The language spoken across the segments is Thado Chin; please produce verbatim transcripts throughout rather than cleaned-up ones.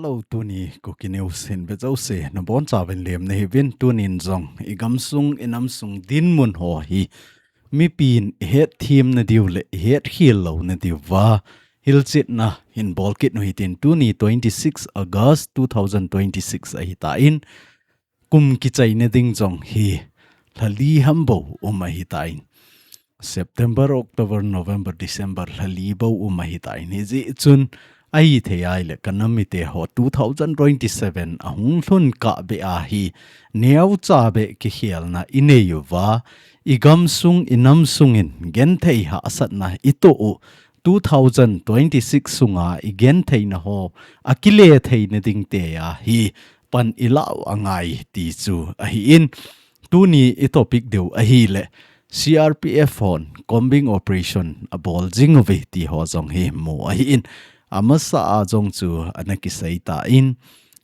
Hello, tuni Kuki News hin vejouse nabonchauvin lemna hiuvin. Tunin jong igamsung inamsung dinmun ho hi mipin ihetthem nadiu le ihetkhel lou nadiuva hilchetna hin bolkit u hitin, tuni twenty six August two thousand twenty six ahitan, kum kichaina ding jong hi lhali ham bou um ahitan. September, October, November, December, lhali bou um ahitan. Hijeh chun ahithei ahile kanam mite ho two thousand twenty seven ahung lhun kahbeh a hi neocha beh kikhelna inei uva, igamsung inamsung in genthei hahsatna itoh u two thousand twenty six sunga igentheina ho akile theina ding tia hi pan ilah u angai ti chu ahin, tuni itopic diu ahile C R P F hon combing operation abol jing uve ti ho jong hi mu ahin, amasa a jong chu ana kiseitan,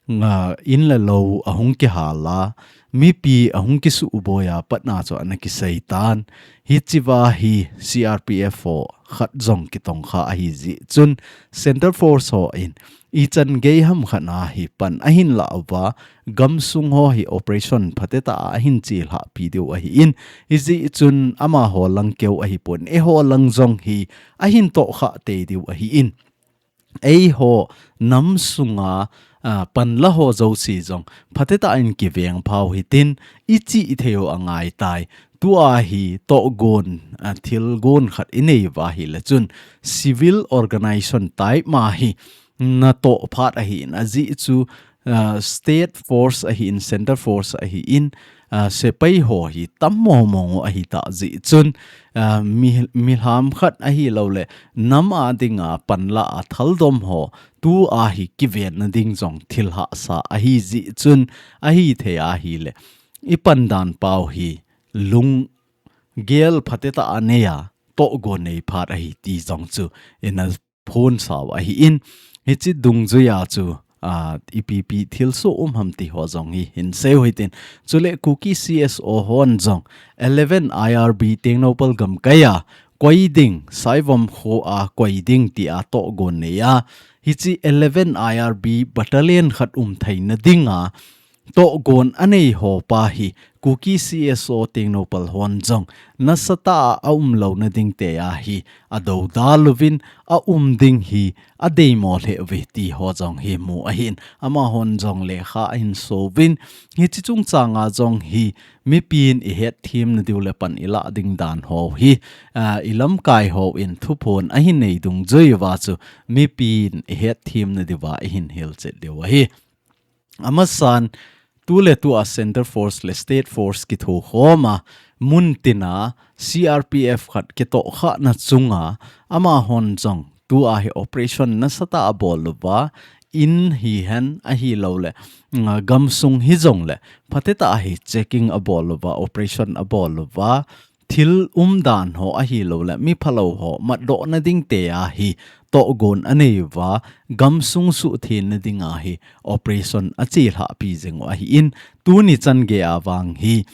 nga in le lou ahung kihal a, mipi ahung kisuhboi a patna chu ana kiseitan. Hichea hi C R P F ho khat jong kitongkha ahijeh chun Central Force hon ichan gei ham khat a hi pan ahin lah uva, gamsung ho hi operation phatecha a ahin chelhahpi diu ahin, hijeh chun amaho lang keu ahipon, eiho lang jong hi ahin tohkhah tei diu ahin, eiho nam sunga, a, panla ho jouse jong phatecha in kiveng phau hitin, ichihthei u angaitai. Tua hi tohgon, a, thilgon khat inei uva ahile chun civil organization type ma hi natoh phat ahin, ajeh chu, a, state force ahin, center force ahin, a, sepai ho hi tam mong mong u ahitah jeh chun, a, mi, milham khat ahilouleh nam a dinga panla a thaldom ho tua hi kivenna ding jong thil hahsa ahijeh chun, ahithei ahile ipan dan pau hi lunggel phatecha a nei a, tohgon nei phat ahi ti jong chu ina phonsau ahin, hiche dungjuia chu, a, ipi ipi thilsoh um ham ti ho jong hi hinsei u hitin. Chule Kuki C S O hon jong eleven I R B Tengnoupal gamkai a koi ding, Saivom kho a koi ding tia tohgon nei a, hiche eleven I R B battalion khat um theina dinga tohgon anei ho pa hi Kuki C S O Tengnoupal hon jong nasatah a aumlouna ding tia hi adoudal uvin, aum ding hi adeimo lheh uve ti ho jong hi mu ahin, amahon jong lekha ahin so uvin, hiche chungchanga jong hi mipin ihetthem nadiu le pan ilah ding dan ho hi, a, ilamkai hon thuphon ahin nei dungjuiuva chu mipin ihetthem nadiuva ihin hilchet diu ahi. Amasan, tuletua Center Force le State Force kithokhoma, muntina C R P F khat kitohkhahna chunga, amahon jong tua hi operation nasatah a abol uva, in hihen ahilouleh, nga, gamsung hijongleh, phatecha hi checking abol uva, operation abol uva, thil umdan ho ahilouleh, miphalou ho matdohna ding tia hi tohgon anei uva, gamsung suhtheng na dinga hi operation achelhahpi jing u ahin, tuni chan geiya vang hi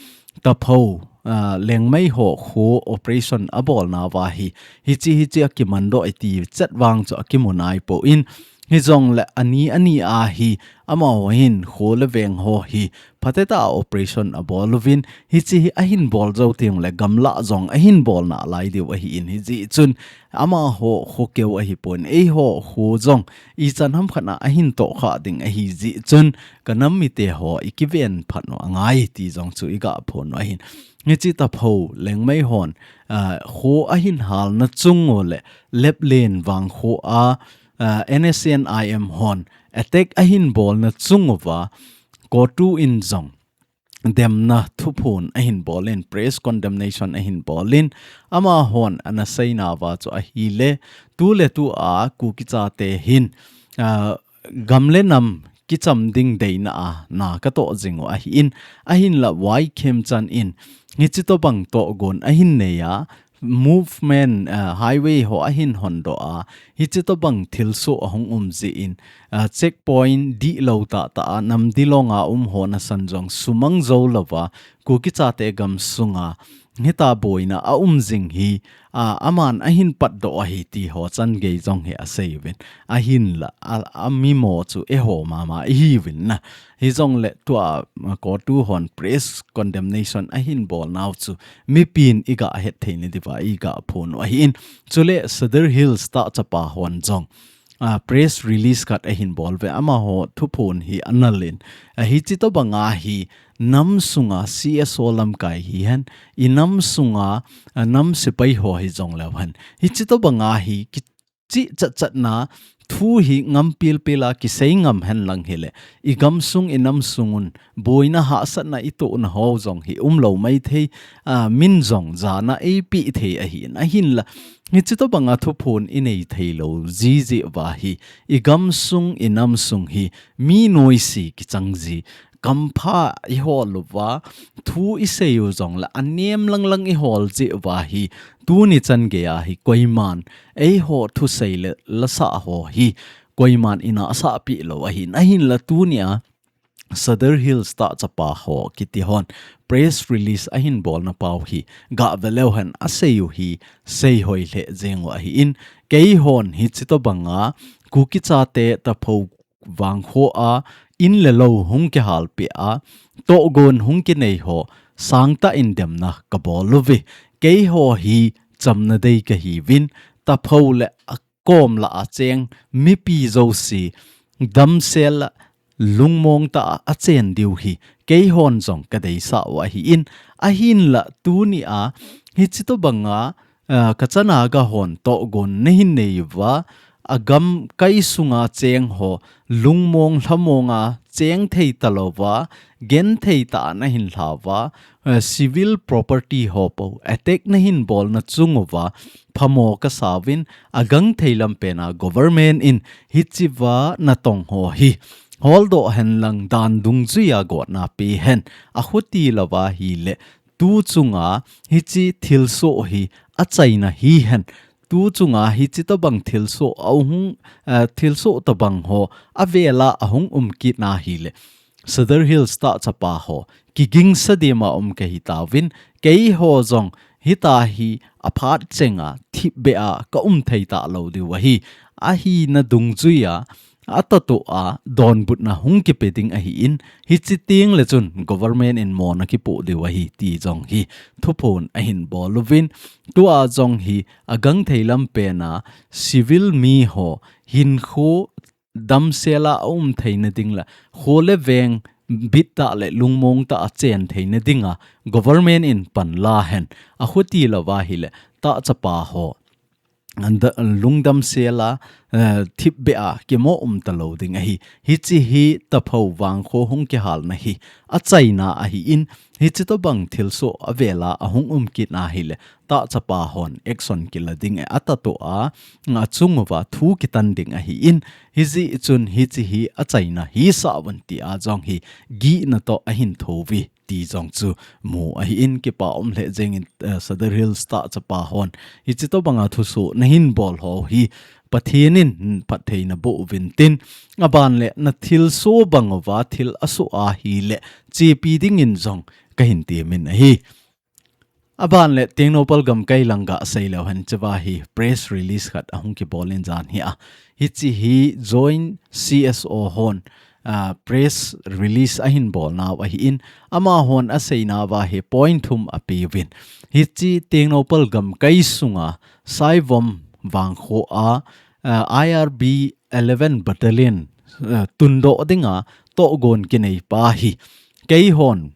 Taphou, a, Lengmei ho kho operation abolnauva hi, hiche hiche akimandoh e ti chet vang chu akimu naipoi, hijongleh ani ani a hi, amaho hin kho le veng ho hi phatecha a operation abol uvin, hiche hi ahin bol jou teng uleh gamlah jong ahin bol nalai diu ahin, hijeh chun amaho kho keu ahipon, eiho kho jong ichan ham khat a ahin tohkhah ding ahijeh chun, kanam mite ho ikiven phat u angai ti jong chu iga phon u ahin. Hiche Taphou Lengmei hon, a, kho ahin halna chung uleh Leplen vang kho a, a, N S C N I M hon attack ahin bolna chung uva, CoTU in jong demna thuphon ahin bolin, press condemnation ahin bolin, amahon ana seinauva chu ahileh, tuletua Kuki chate hin, a, gam le nam kicham ding deina a na katoh jing u ahin, ahinlah Y Khemchand in hiche tobang tohgon ahin nei a, movement, a, highway ho ahin hondoh a, hiche tobang thilsoh ahung um jeh in, a, checkpoint dihlou tahtah a, namdilong a um ho nasan jong sumang jou louva, Kuki chate gamsunga, hita boina a um jing hi, a, aman ahin patdoh ahi ti ho chan gei jong hi asei uvin. Ahinla, a, a mimo chu eiho mama ihi uvin na. Hijongle tua, a, court u hon press condemnation ahin bol nau chu mipin iga het thei na diuva iga phon u ahin. Chule Sadar Hills tahchapa hon jong a, press release khat ahin bol uve, amaho thuphon hi anal in. A, hichi tobanga hi nam sunga C S O lamkai hihen, i nam sunga, a, nam sepai ho hijongleu hen. Hichi tobanga hi kichih chatchatna thu hi ngam pilpil a kisei ngam hen lang hile. I gamsung i namsung un boina hahsatna i tohna ho jong hi umlou maithei, a, min jong jana eipeh thei ahin. Ahinla, hichi tobanga thuphon i nei theilou jiji uva hi, i gamsung, i namsung hi, mi noise kichang ji, kampha i hol uva, thu i sei u jongle, anem langlang i hol ji uva hi, tuni chan geiya hi, koiman, eiho thusei le, lasah ho hi, koiman ina asahpeh lou ahin, ahinla tunia, Sadar Hills tahchapa ho kiti hon press release ahin bolna pau hi gah veleu hen asei u hi seihoi lheh jeng u ahin, keihon hichi tobanga Kuki chate Taphou vangkho a in le lou hung kihalpeh a tohgon hung kinei ho sangtah in demna kabol uve. Keiho hi chamna dei kahiuvin, Taphou le akom lah a cheng mipi jouse damsel a lungmong tah a achen diu hi keihon jong kadeisah u ahin, ahinla tunia hichi tobanga, a, kachana kahon tohgon nahin nei uva, agamkai sunga cheng ho lungmong lhamong a cheng thei talouva, genthei tah a nahin lhauva, a, civil property ho pou attack nahin bolna chung uva phamo kasauvin, agangthei lampena government in hichiva natong ho hi holdoh hen lang dan dungjuia gotna pe hen, akhuti louva hile, tu chunga hichi thilsoh hi achaina hihen, tu chunga hichi tobang thilsoh ahung, eh, thilsoh tobang ho avela ahung um kitna hile, Sadar Hills tahchapa ho kigingsa dima um kahitauvin, keiho jong hita hi aphat chenga thipbeh a kaum thei talou diu ahi, ahina dungjuia atatoh a donbutna hung kipe ding ahin, hichi tengle chun government in mona kipoh diu ahi ti jong hi thuphon ahin bol uvin, tua jong hi agangthei lampena civil mi ho hinkho damsel a aum theina ding le kho le veng bittah le lungmong tah a chen theina dinga government in panla hen, akhuti louva hile tahchapa ho lungdamsel a, eh, thipbeh a kimo um talou ding ahi. Hichi hi Taphou vangkho hung kihalna hi achaina ahin, hichi tobang thilsoh avela ahung um kitna hile tahchapa hon action kila ding e atatoh a, achung uva thu kitan ding ahin, hijeh chun hichi hi achaina hisah uvin tia jong hi gihna toh ahin thouve ti jong chu mu ahin, kipa um lheh jengin, eh, Sadar Hills tahchapa hon hichi tobanga thusoh nahin bol ho hi Pathen in phattheina boh uvin tin, aban le nathilsoh bang uva thil asoh ahile chepi dingin jong kahin temin ahi. Aban le Tengnoupal gamkai lang gasei leu hen, hichiva hi press release khat ahung kibol in jan hi a. Hichi hi Joint C S O hon, ah, press release ahin bolnau ahin, amahon aseinauva hi point thum apeuvin. Hichi Tengnoupal gamkai sunga Saivom vangkho a, ah, I R B eleven Battalion, ah, tundoh dinga tohgon kinei pa hi keihon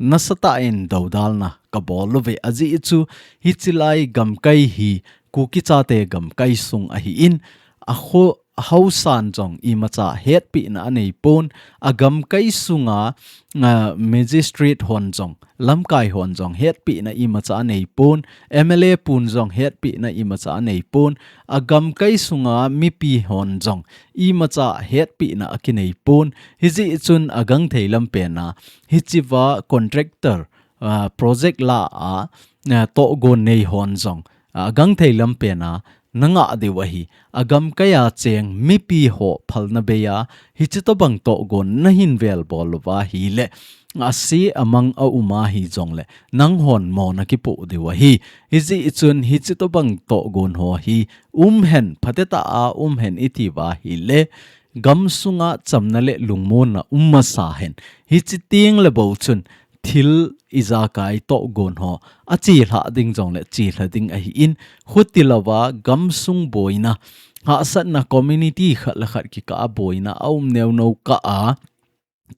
nasatah in doudalna kabol uve, ajeh chu hichilai gamkai hi Kuki chate gamkai sung ahin, akho, ahaosan jong imacha hetpehna aneipon, agamkai sunga, ah, magistrate hon jong, lamkai hon jong hetpehna imacha aneipon, M L A pun jong hetpehna imacha aneipon, agamkai sunga mipi hon jong imacha hetpehna akineipon, hijeh chun agangthei lampena hichiva contractor, ah, project lah a, ah, tohgon nei hon jong, ah, agangthei lampena nangah diu ahi. Agamkai a cheng mipi ho phalna bei a, hichi tobang tohgon nahin vel bol uva ahile, ase amang a um ahi jongle, nanghon mo nakipoh diu ahi. Hijeh chun hichi tobang tohgon ho hi umhen, phatecha a umhen iti uva ahile, gamsunga chamna le lungmonna um masa hen. Hichi tengle bou chun thil ijakai tohgon ho achelha ding jongle chelha ding ahin, khutilouva gamsung boina, hahsatna community khat le khat kikah a boina aum neuneu kah a,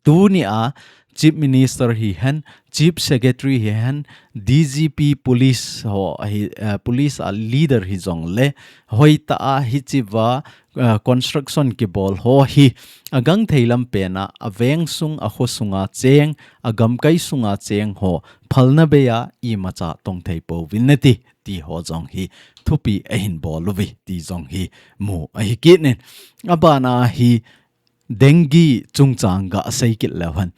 tunia Chief Minister hihen, Chief Secretary hihen, D G P Police ho hi, eh, Police a leader hijongle, hoitah a hichiva, eh, construction kibol ho hi, agangthei lampen a, aveng sung, akho sunga cheng, agamkai sunga cheng ho phalna bei a imacha tongthei pouvin nati, ti ho jong hi thupi ahin bol uve, ti jong hi mu ahi kit in. Abana hi dengue chungchang gasei kit leu hen.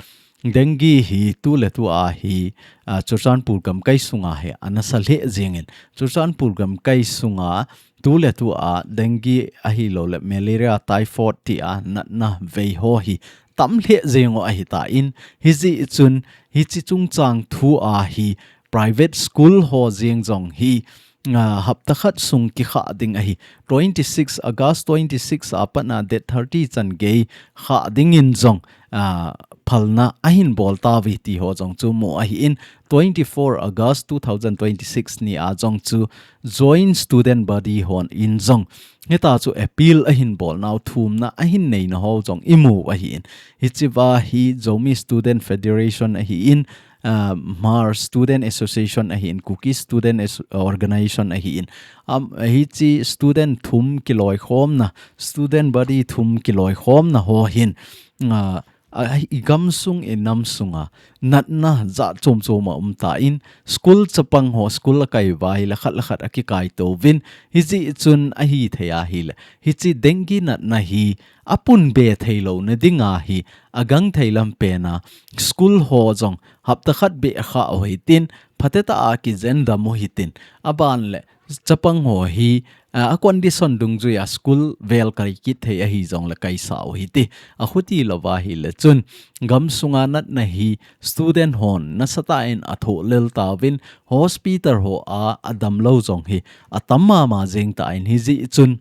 Dengue hi tuletua hi, ah, Churachandpur gamkai sunga hi anasa lheh jengin. Churachandpur gamkai sunga tuletua dengue ahilouleh malaria, typhoid tia natna vei ho hi tam lheh jeng u ahitan, hijeh chun hichi chungchang thua hi private school ho jeng jong hi, ah, hapta khat sung kikha ding ahi. Twenty six August, twenty six a pat a date thirty chan gei kha dingin jong, ah, phalna ahin bol tauve ti ho jong chu mu ahin, twenty four August two thousand twenty six ni a jong chu Joint Student Body hon in jong hitia chu appeal ahin bol nau, thumna ahin nei nau ho jong imu ahin. Hichiva hi Zomi Student Federation ahin, ah, Hmar Student Association ahin, Kuki Student As-, Organization ahin. Am, hichi student thum kiloikhomna, student body thum kiloikhomna ho hin, ah, a, i gamsung i namsunga natna jat chom chom aum tan, school chapang ho school akai uva ahile khat le khat akikai touvin, hijeh chun ahithei ahile, hichi dengue natna hi apunbe thei louna dinga hi agangthei lampen a school ho jong hapta khat beh kha u hitin, phatecha a kijen dam u hitin, aban le chapang ho hi, a, a condition dungjuia school vel kai kit thei ahi jongle kaisa u hite. Akhuti louva ahile chun gamsunga natna hi student hon nasatah in athoh lel tauvin, hospital ho a adam lou jong hi atam mama jeng tan, hijeh chun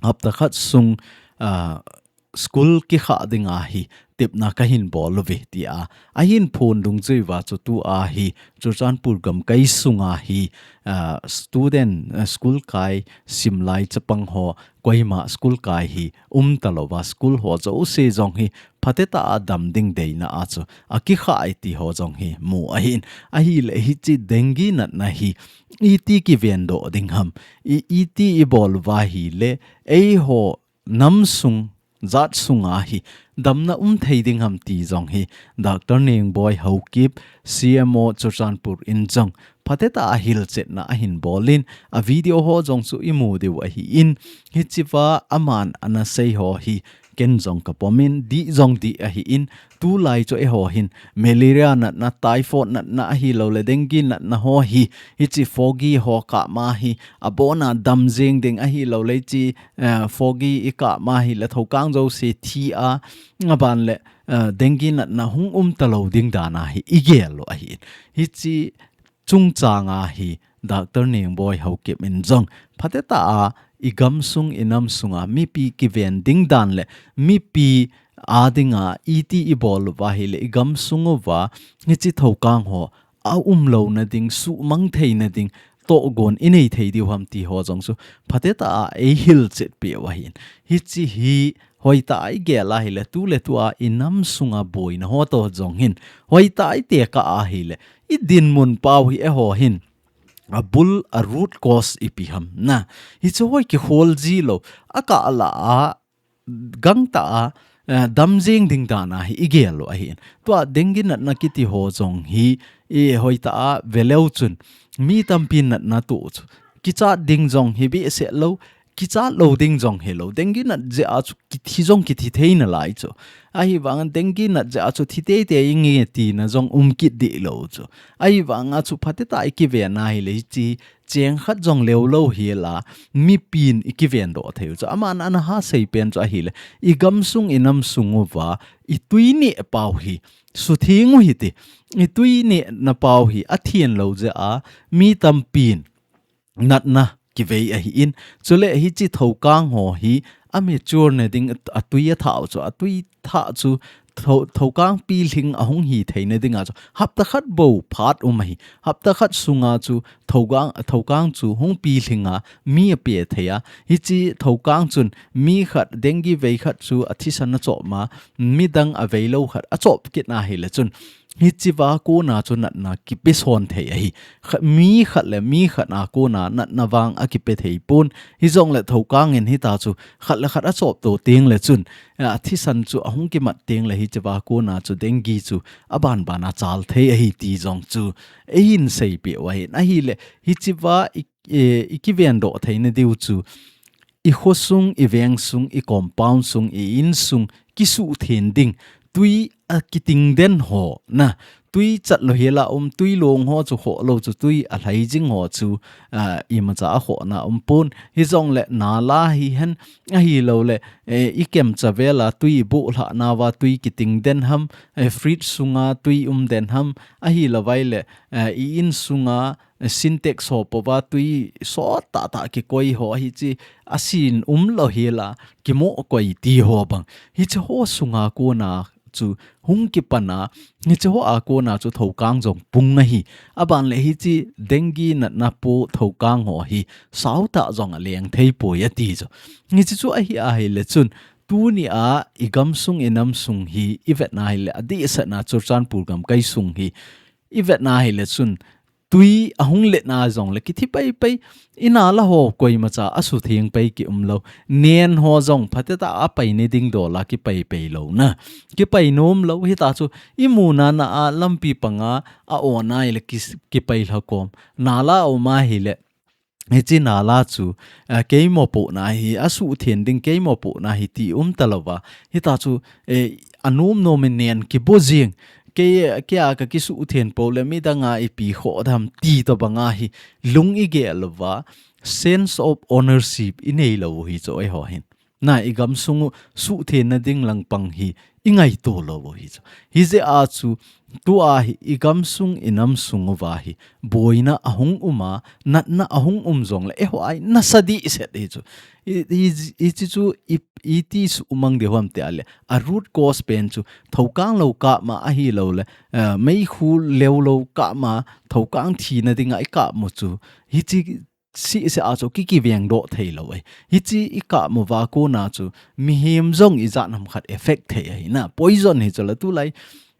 hapta khat sung, ah, school kikha dinga hi tepna kahin bol uve tia ahin phon dungjuiva chu tua hi Churachandpur gamkai sunga hi, ah, student, ah, school kai simlai chapang ho koima school kai hi umta louva, school ho jouse jong hi phatecha a dam ding deina a chu akikha e ti ho jong hi mu ahin. Ahile hichi dengue natna hi iti kiven doh ding ham, i, iti ibol uva ahile eiho namsung jat sunga hi damna um thei ding ham ti jong hi Doctor Nengboi Haokip, C M O Churachandpur in jong phatecha a hilchetna ahin bolin, a video ho jong chu imu diu ahin, hichiva aman anasei ho hi ken jong kapomin, dih jong dih ahin, tulai chu eiho hin malaria natna, typhoid natna ahilouleh dengue natna ho hi, hichi foggy ho kah ma hi abona dam jeng ding ahilouleh hichi, eh, foggy ikah ma hile thokang jouse thi a, aban le, eh, dengue natna hung umta lou ding dan a hi igel u ahin. Hichi chungchang a hi Doctor Nengboi Haokip in jong phatecha a i gamsung i namsunga mipi kiven ding dan le mipi a dinga iti ibol uva ahile i gamsung uva hichi thokang ho aum louna ding, suhmang theina ding tohgon inei thei diu ham ti ho jong chu phatecha a eihilchet peh u ahin. Hichi hi hoitah a igel ahile tuletua i namsunga boina ho toh jong hin hoitah a itekah ahile i dinmun pau hi eiho hin abul a root cause ipi ham na. Hichu hoi kihol ji lou, akah lah a gangtah a, eh, dam jeng ding dan a hi igel u ahin. Tua dengue natna kiti ho jong hi, i hoitah a veleu chun mi tampi natna toh chu kichat ding jong hi behseh lou, kichat lou ding jong hilou. Dengue nat jeh a chu kithi jong kithi thei nalai chu. Ahivang dengue nat jeh a chu thi teitei inge tina jong um kit deh lou chu. Ahivang a chu phatecha a ikiven ahile hichi cheng khat jong leu lou hi la, mipin i kiven doh thei u chu. Aman ana ha sei pen chu ahile, i gamsung i namsung uva, i tui neh pau hi, sutheng u hiti, i tui nehna pau hi, a thian lou jeh a, mi tampin, natna kivei ahi in. Chule hichi thokang ho hi a mature na ding a tui a thah u chu, a tui thah chu tho-, thokang pilhing a hung hi theina ding a chu hapta khat bou phat um ahi. Hapta khat sunga chu thokang, thokang chu hung pilhing a mi a pe thei a. Hichi thokang chun mi khat dengue vei khat chu a thisan a chop ma, midang a vei lou khat a chop kit na hile chun, hichi va kona chu natna kipe son thei ahi. Kha-, mi khat le mi khat a kona natna vang a kipe thei pon. Hijongle thokang in hita chu khat le khat a chop to teng le chun, a thisan chu a hung kimat teng le hichi va kona chu dengue chu a ban ban a chal thei ahi ti jong chu eihin seipeh u ahi. Ahile hichi va i, e, i kiven doh theina diu chu i khosung, i vengsung, i compound sung, i insung, kisuh then ding, tui a kiting den ho, na, tui chat lou hi la um, tui long ho chu khoh lou chu, tui a lhai jing ho chu, a, imacha a khohna um pon. Hijongle nala hihen, ahilouleh, e, i kemcha vel a tui i buh lhah nauva, tui kiting den ham, e, fridge sunga tui um den ham, ahilou vai le, e, i insunga, Sintex ho pouva tui sot tah tah kikoi ho hichi a sin um lou hi la kimoh koi ti ho bang. Hichi ho sunga kona chu hung kipan a, hichi ho a kona chu thokang jong pung ahi. A ban le hichi dengue natna po thokang ho hi sao tah jong a leng thei poi a ti chu. Hichi chu ahi ahile chun tuni a i gamsung i namsung hi i vetna hile a dehset na Churachandpur gamkai sung hi i vetna hile chun tui a hung let na jongle kithi pai pai, i nala ho koimacha a sutheng pai ki um lou. Nen ho jong phatecha a pai ni ding dol a kipai pai lou na. Kipai nom lou hita chu i mu na na a lampi panga a o na ile ki, kipai lha kom. Nala a um ahile, hichi nala chu, a, keimo po na hi, a suhthen ding keimo po na hi ti um ta lou va. Hita chu, e, a nom nom in nen kibo jing. Kei, kei a ka kisuhthen po le midang a ipi khoh dam ti to banga hi lung i gel lou va, sense of ownership i nei lou hi chu eiho hin. Na i gamsung u suhthen na ding lang pang hi i ngaito lou hi chu. Hijeh a chu tua hi i gamsung i namsung uva hi boina a hung um a, natna a hung um jongle eiho a i nasa dehset hi chu. I, i, i chi chu i, i ti sumang deu ham ti a le, a root cause pen chu thokang lou kap ma ahilouleh, eh, meikhu leu lou kap ma, thokang thina dinga i kap mo chu. Hichi sese a chu ki, kiveng doh thei lou ahi. Hichi i kap mo va kona chu mihem jong i jat ham khat effect thei ahi na. Poison hi chu la tulai,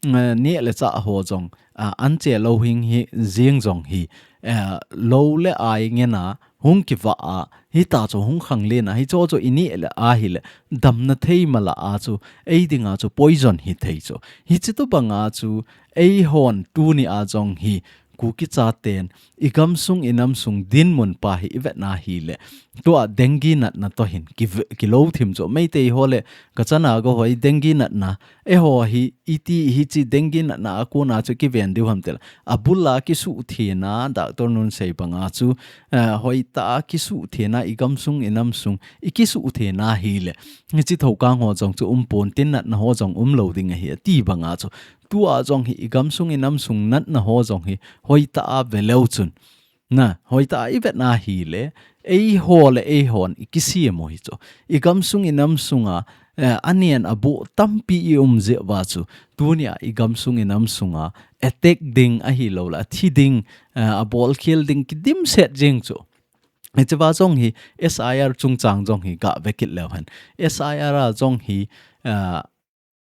eh, neh le chah ho jong, ah, an che lou hing hi jing jong hi, eh, lou le ai ngen a hung kivah a, hita chu hung khanglen a, hicho chu i neh le ahile damna thei mala a chu ei dinga chu poison hi thei chu. Hichi to banga chu eihon tuni a jong hi Kuki chaten i gamsung i namsung dinmun pa hi i vetna hile, tua dengue natna to hin ki v-, kilou thim chu. Meitei ho le Kacha Naga ho hi dengue natna, eiho hi iti hichi dengue natna a kona chu kiven diu ham ti le, a bul a kisuhthena, doctor nun sei banga chu, eh, hoitah a kisuhthena i gamsung i namsung i kisuhthena hile, hichi thokang ho jong chu um pon tin natna ho jong um lou ding ahi ati banga chu. Tua jong hi i gamsung i namsung natna ho jong hi hoitah a ve leu chun. Na, hoitah a i vetna hile, eiho le eihon i kisem u hi chu. I gamsung i namsung a, eh, a nen a boh tampi i um jeh uva chu. Tuni a i gamsung i namsung a, attack ding ahilouleh, a thi ding, eh, a bolkhel ding kidimset jing chu. Hichi va jong hi S I R chungchang jong hi ga ve kit leu hen. S I R a jong hi, eh,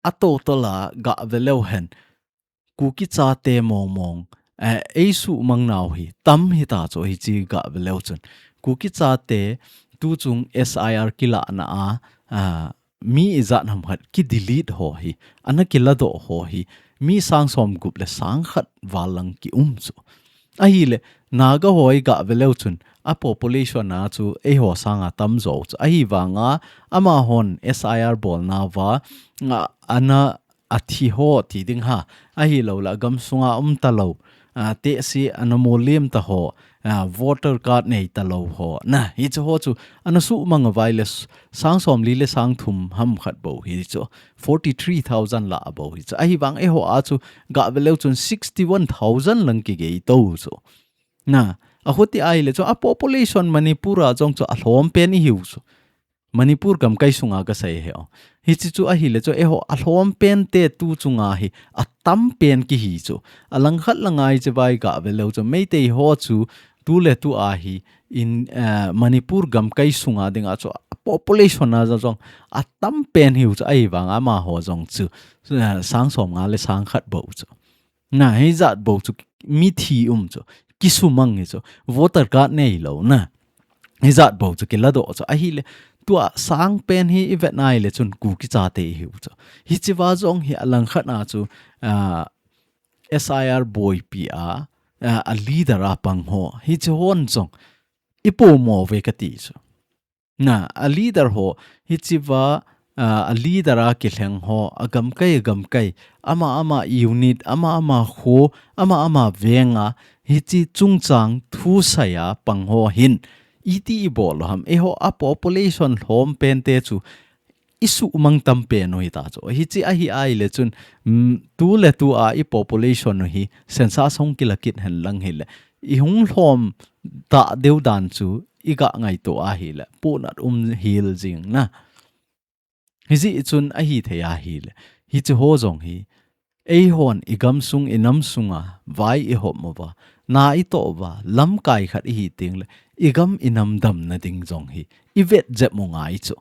a total a ga ve leu hen. Kuki chate mong mong, eh, ei suhmang nau hi tam hita chu hichi ga ve leu chun. Kuki chate tu chung S I R kilahna a, ah, mi i jat ham khat ki delete ho hi, ana kiladoh ho hi, mi sang som gup le sang khat val lang ki um chu. Ahile, Naga ho i ga ve leu chun, a population a chu eiho sanga tam jo chu. Ahivanga, amahon S I R bolna uva, a, ana a thi ho ti ding ha. Ahilouleh, gamsunga um ta lou. a, tehse ana molem ta ho, a, voter card nei talou ho. Na, hiche ho chu ana sumang uva ahile s-, sang somli le sang thum ham khat bou hi chu. Forty-three thousand lah bou hi chu. Ahivang eiho a chu gah ve leu chun sixty-one thousand lang kigei tou chu. Na, achuti ahile chu a population Manipur a jong chu alhom pen ihiu chu. Manipur gamkai sunga kasei hi o. Hiche chu ahile chu eiho alhom pen te tu chunga hi atam pen kihi chu. Alangkhat langa hiche vai gah ve leu chu Meitei ho chu tu le tu a hi in, eh, Manipur gamkai sunga dinga chu population a jong atam pen hiu chu ahivang amaho jong chu, eh, sang somnga le sang khat bou chu. Na, hijat bou chu mithi um chu. Kisumang hi chu. Voter card neilou na. Hijat bou chu kiladoh chu. Ahile, tua sang pen hi ivet nai le chun Kuki chate ihiu chu. Hiche va jong hi alangkhat a chu, ah, S I R boipi a, ah, a leader a pang ho. Hiche hon jong ipomo ve kati chu. Na, a leader ho, hiche va, ah, a leader a kilheng ho, agamkai, agamkai, ama, ama unit, ama, ama kho, ama, ama venga, hiche chungchang thusei a pang ho hin, iti ibol u ham, eiho a population lhom pen te chu, isumang tam pen u hita chu. Hiche ahi ahile chun, mm, tu le tu a i population u hi, census hung kila kit hen lang hile, ihung lhom ta deu dan chu igah ngaito ahile, pohnat um hel jing na. Hijeh chun ahithei ahile, hiche ho jong hi, eihon igamsung inam sunga vai ihop uva, na itoh uva, lamkai khat ihi tengle, igam inam damna ding jong hi, ivet jep u ngai chu.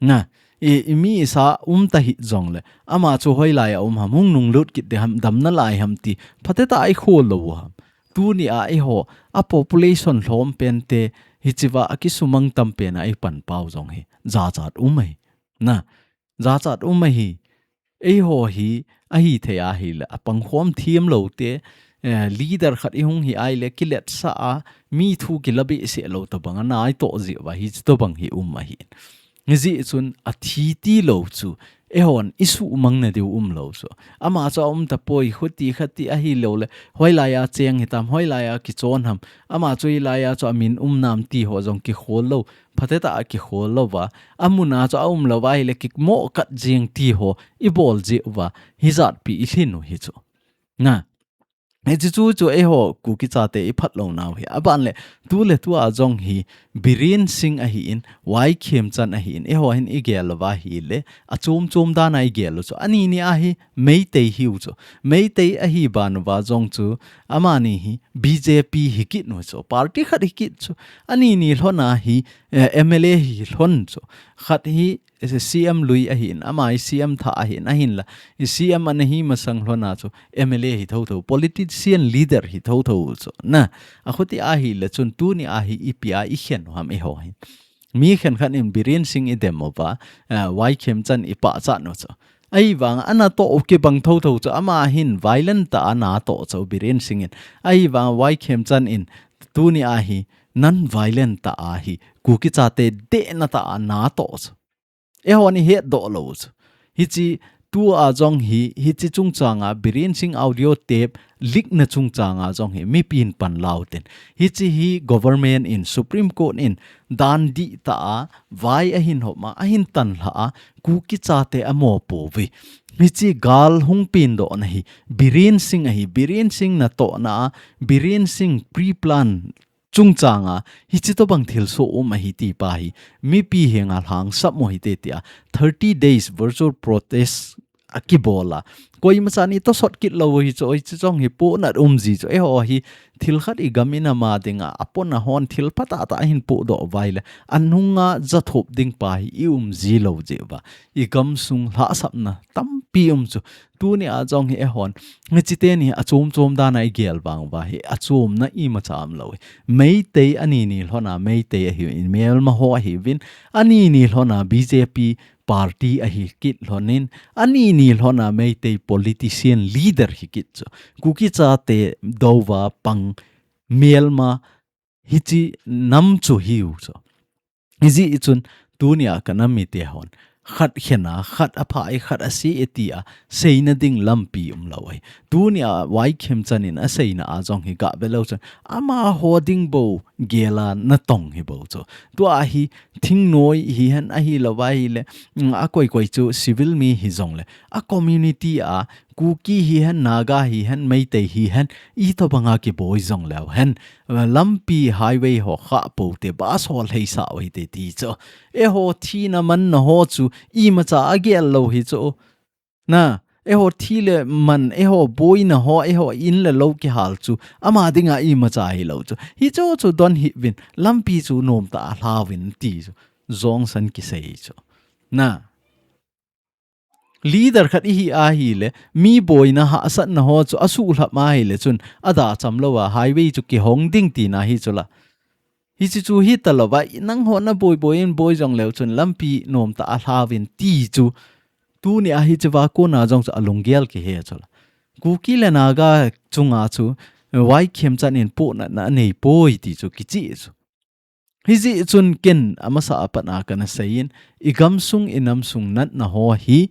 Na, i, imi isa um ta hih jongle, ama chu hoilai a um ham, hung nunglut kit ding ham, damna lai ham ti, phatechan a ikhol lou u ham. Tuni a eiho, a population lhom pen te, hiche va a kisumang tam pen a ipan pau jong hi, jachat um ahi. Na, jachat um ahi. Eiho hi, ahithei ahile, apangkhom thiem lou te, eh, leader khat ihung hi ahile, kiletsah a, mi thu kila behseh lou tabang a, na itoh jeh uva, hiche tabang hi um ahi. Hijeh chun athi tilou chu, eihon isumang na diu umlou chu. Ama chu aum tapoi, khuti khati ahilouleh, hoilai a cheng hitam, hoilai a kichon ham, ama chu hilai a chu amin um nam ti ho jong kikhol lou, phatechan a kikhol lou va, amun a chu aum lou va ahile kimoh kat jing ti ho, ibol jeh uva, hijat pi ilhin u hi chu. Na, hiche chu chu eiho Kuki chate iphat lou nau hi. Aban le, tu le tu a jong hi, Biren Singh ahin, Y Khemchand ahin, eiho hin igel uva ahile, achom chom dan a igel u chu. Ani ni a hi, Meitei hiu chu. Meitei ahi ban uva jong chu, amani hi, B J P hi kit u chu. Party khat hi kit chu. Ani ni lhon a hi, eh, M L A hi lhon chu. Khat hi, C M lui ahin, ama hi C M thah ahin, ahinla, C M ana hi masang lhon a chu M L A hi thotho, politician leader hi thotho chu. Na, akhuti ahile chun tuni a hi ipi a ikhen u ham eiho hin. Mi khenkhat in Biren Singh idem uva, eh, Y Khemchand ipachat u chu. Ahivang, ana toh u kibang thotho chu, ama hin violent tah a ana toh chu Biren Singh in. Ahivang, Y Khemchand in tuni a hi, non-violent tah a hi, Kuki chate dehna tah a ana toh chu. Eihon ihet doh lou chu. Hiche tu a jong hi, hiche chungchang a Biren Singh audio tape leak na chungchang a jong hi, mipin pan lau ten. Hiche hi government in, Supreme Court in, dan dih tah a, vai ahin hop ma, ahin tan lha a, Kuki chate amo pouve. Hiche gal hung pin doh na hi, Biren Singh ahi, Biren Singh natohna a, Biren Singh pre-plan chungchang a, hiche tobang thilsoh um ahi ti pa hi, mipi henga lhangsap mo hite tia, thirty days virtual protest akibol a. Koima chan itosot kit lou hi chu, oi chu jong hi pohnat um ji chu, eiho hi thil khat igam inam a dinga, apona hon thil phatah tah ahin pohdoh uva ahile, anunga jathop ding pa hi ium ji lou jeh uva. Igamsung lhahsapna tampi um chu, Tuni a jong hi eihon, hiche teni achom chom dan a igel vang uva hi, achomna imacha umlou hi. Meitei ani ni lhon a, Meitei ahiuvin, melma ho ahiuvin, ani ni lhon a B J P party ahi kit lhonin, ani ni lhon a Meitei politician leader hi kit chu. Kuki chate dou va pang melma hiche nam chu hiu chu. Hijeh chun, tuni a ka nam mite hon, khat khen a, khat apha e, khat ase e tia seina ding lampi umlou ahi. Tunia Y Khemchand in aseina a jong hi gah ve leu chun, amaho ding bou gel a natong hi bou chu. Tua hi thingnoi hihen ahilou va ahile, mm, akoi koi chu civil mi hijongle, a community a Kuki hihen, Naga hihen, Meitei hihen, itobanga kiboi jong leu hen, lampi highway ho khah pou te, bus ho lheisah u hite ti chu. Eiho thina manna ho chu imacha agel lou hi chu. Na, eiho thi le man, eiho boina ho, eiho in le lou kihal chu, ama dinga imacha hilou chu. Hichu chu don hih uvin, lampi chu nomtah a lha uvin ti chu. Jongsan kisei chu. Na. Leader khat ihi ahile, mi boina hahsatna ho chu asuhlhap ahile chun, ada cham lou a, highway chu kihong ding tina hi chu la. Hichi chu hita lou va, nangho naboi boi in boi jong leu chun, lampi nomtah a lha uvin ti chu. Tunia hichi va kona jong chu alunggel kihe chu la. Kuki le Naga chunga chu, Y Khemchand in pohnatna anei poi ti chu kicheh chu. Hijeh chun ken amasa a pat a kana seiyin, i gamsung i namsung natna ho hi,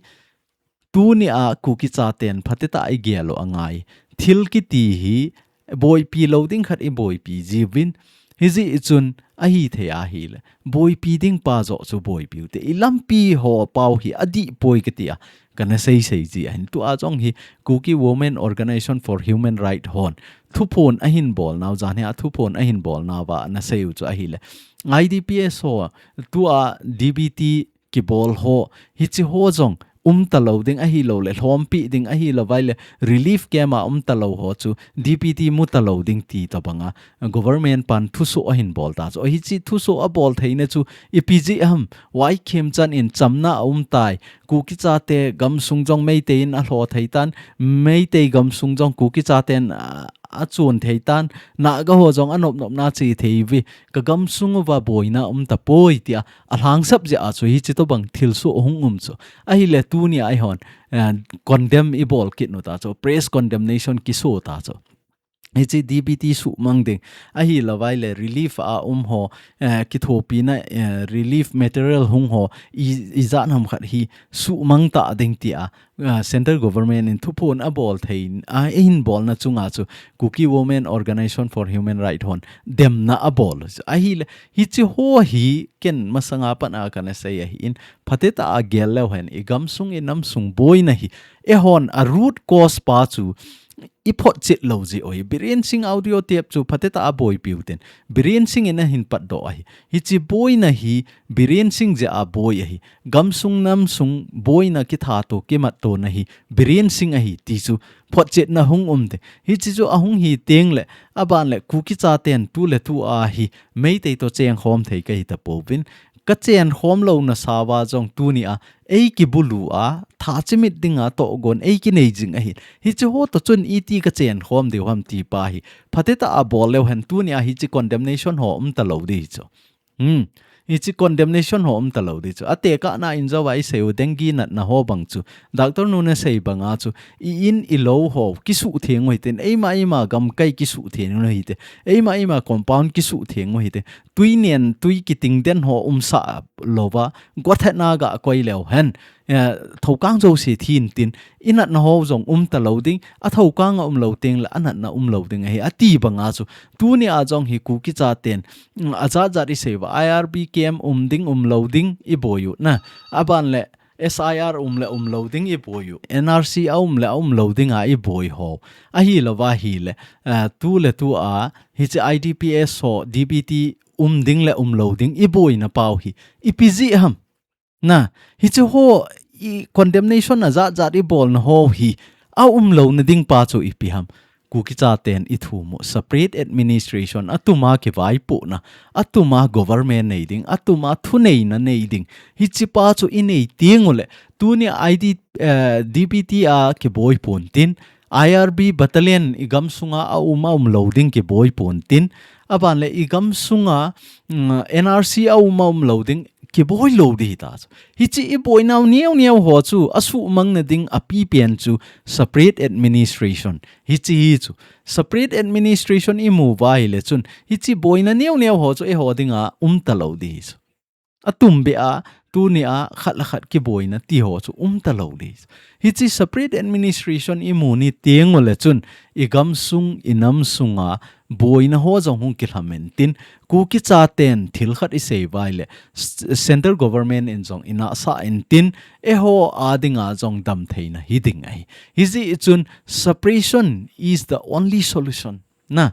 tunia Kuki chaten phatecha a igel u angai. Thil kiti hi, boipi lou ding khat iboipi jiuvin, hijeh chun ahithei ahile, boipi ding pa joh chu boipi u te. I lampi ho pau hi adih poi kati a, kana seisei ji ahin. Tua jong hi Kuki Women Organization for Human Rights hon thuphon ahin bol nau, jan hi a thuphon ahin bol nau va ana sei u chu ahile. I D P S ho, tua D B T kibol ho, hichi ho jong umta lou ding ahilou le, lhompi ding ahilou vai le, relief camp a umta lou ho chu D B T muta lou ding ti tobanga government pan thusoh ahin bol ta chu. Hichi thusoh abol theina chu ipi jeh ham, Y Khemchand in chamna aum tai, Kuki chate gamsung jong Meitei in alho thei tan, Meitei gamsung jong Kuki chaten, a, achun thei tan, Naga ho jong anop nopna che thei uve, ka gamsung uva boina umta poi tia alhangsap jeh a chu hichi tobang thilsoh hung um chu. Ahile tunia eihon, eh, condemn ibol kit u ta chu, press condemnation kiso ta chu. Hichi D B T suhmang ding. Ahilou vai le relief a um ho, eh, kithopina, eh, relief material hung ho, i, ijat ham khat hi suhmang ta ding tia, eh, central government in thuphon abol thei, a, ahin bolna chunga chu Kuki Women Organization for Human Rights hon demna abol. Ahile, hichi ho hi ken masanga pat a kana sei ahin, phatecha a gel leu hen, i gamsung i namsung boina hi, eihon a root cause pa chu, iphotchet lou jeh u hi. Biren Singh audio tape chu phatecha a boipi u ten. Biren Singh in ahin patdoh ahi. Hichi boina hi Biren Singh jeh a boi ahi. Gamsung namsung boina kithat u kimat u na hi Biren Singh ahi ti chu photchetna hung um te. Hichi chu ahung hi teng le, aban le Kuki chaten tu le tu a hi Meitei to chengkhom thei kahi ta pouvin. Ka chengkhom louna sava jong tunia, ei kibulu a, tha chimit dinga tohgon, ei kinei jing ahi. Hichi ho to chun iti ka chengkhom diu ham ti pa hi. Phatecha a bol leu hen tunia hichi condemnation ho umta lou di chu. Hmm. Hichi condemnation ho umta lou di chu. Atekahna in jouva isei u dengue natna ho bang chu. Doctor nu nasei banga chu. I in i lou ho kisuhtheng u hiten. Eima eima gamkai kisuhtheng u hite. Eima eima compound kisuhtheng u hite. Tui nen, tui kiting den ho umsah louva, guathatna gah koi leu hen, eh, thokang jouse thin tin, i natna ho jong umta lou ding, a thokang a um lou teng le, a natna um lou ding ahi, ati banga chu. Tunia jong hi Kuki chaten, mm, ajat jat isei uva, I R B camp um ding, um lou ding, iboi u na. Aban le, S I R um le um lou ding iboi u. N R C a um le a um lou dinga iboi ho. Ahilou va ahile, eh, tu le tu a, hichi I D P S ho, D B T um ding le um lou ding iboina pau hi. Ipi jeh ham. Na, hichi ho i condemnation ajat jat ibolna ho hi. A um louna ding pa chu ipi ham. Kuki chaten ithum u separate administration, atuma kivaipohna, atuma government nei ding, atuma thuneina nei ding. Hichi pa chu inei teng u le, tunia I D, eh, D B T a kiboi pon tin, I R B battalion i gamsunga a um a um lou ding kiboi pon tin, aban le i gamsunga, mm, N R C a um a um lou ding kiboi lou di ta chu. Hichi iboinau neo neo ho chu, asuhmang na ding apipen chu separate administration. Hichi hi chu. Separate administration imu uva ahile chun. Hichi boina neo neo ho chu eiho dinga umta lou di hi chu. Atum beh a, Tunia khat le khat kiboina ti ho chu umta lou le. Hiche separate administration imu ni teng ule chun, igam sung, inam sunga boina ho jong hung kilham intin, Kuki chaten thil khat isei uva ahile, s-, central government in jong inahsah intin, eiho a dinga jong damtheina hiding ahi. Hijeh chun separation is the only solution. Na,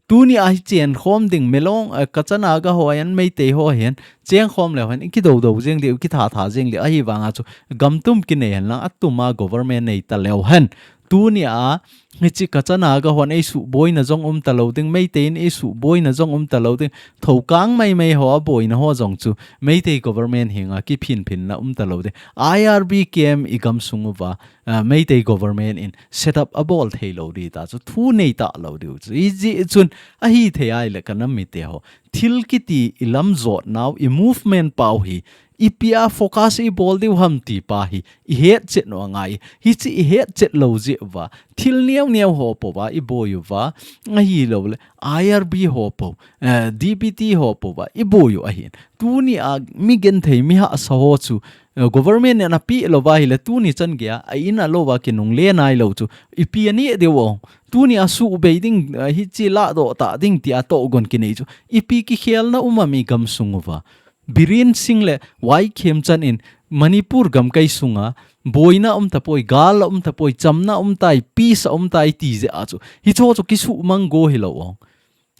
tunia hi chenkhom ding Milong, eh, Kacha Naga ho ahin, Meitei ho ahin, chengkhom leu hen, ikidou dou jeng diu, ikitha tha jeng diu, ahivanga chu gam tum kinei hen lang, atuma government neita leu hen. Tunia, hiche Kacha Naga hon eisuh boina jong umta lou ding, Meitei in eisuh boina jong umta lou ding, Thoukang Meimei ho a boina ho jong chu, Meitei government henga kiphin phinna umta lou ding. I R B camp igam sung uva, ah, Meitei government in set up abol thei lou ding ta chu thu nei ta lou diu chu. Hijeh chun ahithei ahile ka nam mite ho, thil kiti ilam jot nau, i movement pau hi, ipi a focus ibol diu ham ti pa hi ihet chet u angai. Hiche ihet chet lou jeh uva, thil neo neo ho pouva iboi uva, ahilouleh I R B ho pou, eh, D B T ho pouva iboi u ahin. Tunia mi genthei, mi hahsa ho chu, eh, government in apeh lou uva ahile, tuni chan geiya a in a lou uva kinungle nailou chu, ipi aneh diu o. Tunia suhbei ding, eh, hiche ladoh ta ding tia tohgon kinei chu, ipi kikhelna um am igam sung uva. Biren Singh le Y Khemchand in Manipur gamkai sunga boina aum tapoi, gal aum tapoi, chamna aum tai, peace aum tai ti jeh a chu, hicheho chu kisuhmang go hilou o.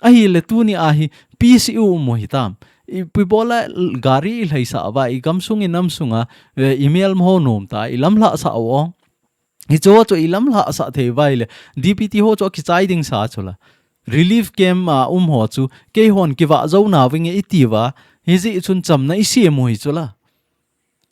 Ahile tunia hi peace i um u hitam. Ipi bola gari ilhaisah uva, igam sung inam sunga, eh, imel maho nom ta, ilamlhah sah u o. Hicheho chu ilamlhah sah thei uva ahile, D B T ho chu akichai ding sa chula. Relief camp a um ho chu, keihon kivah jou nauvinge iti uva, hijeh chun chamna isem u hi chula.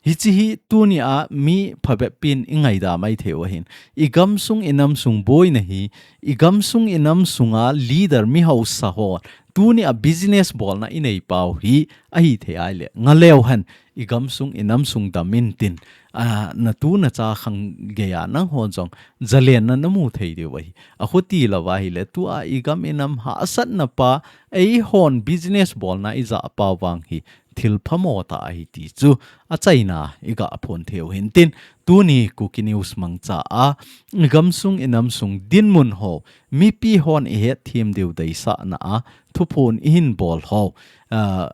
Hiche hi tunia mi phabep in ingaidam mai thei u ahin. Igam sung inam sung boina hi, igam sung inam sunga leader mi hausa ho, tunia business bolna inei pau hi, ahithei ahile, ngaleu hen, igam sung inam sung dam intin, a, natu nacha khang geiya nanghon jong, jalenna namu thei diu ahi. Akhuti lou uva ahile, tua igam inam hahsatna pa, eihon business bolna ija pau vang hi, thil phamo tah ahi ti chu achaina iga phon thei u hintin, tuni Kuki News mangcha a, igam sung inam sung dinmun ho, mipi hon ihet them diu deisahna a, thuphon ihin bol ho, ah,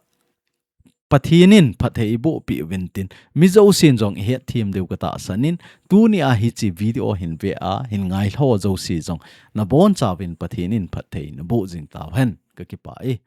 Pathen in phatthei eiboh peh uvintin, mi jousen jong ihet them diu katahsan in, tunia hiche video hin ve a, hin ngai ho jouse jong, nabonchauvin Pathen in phatthei naboh jing tauhen, kakipah e.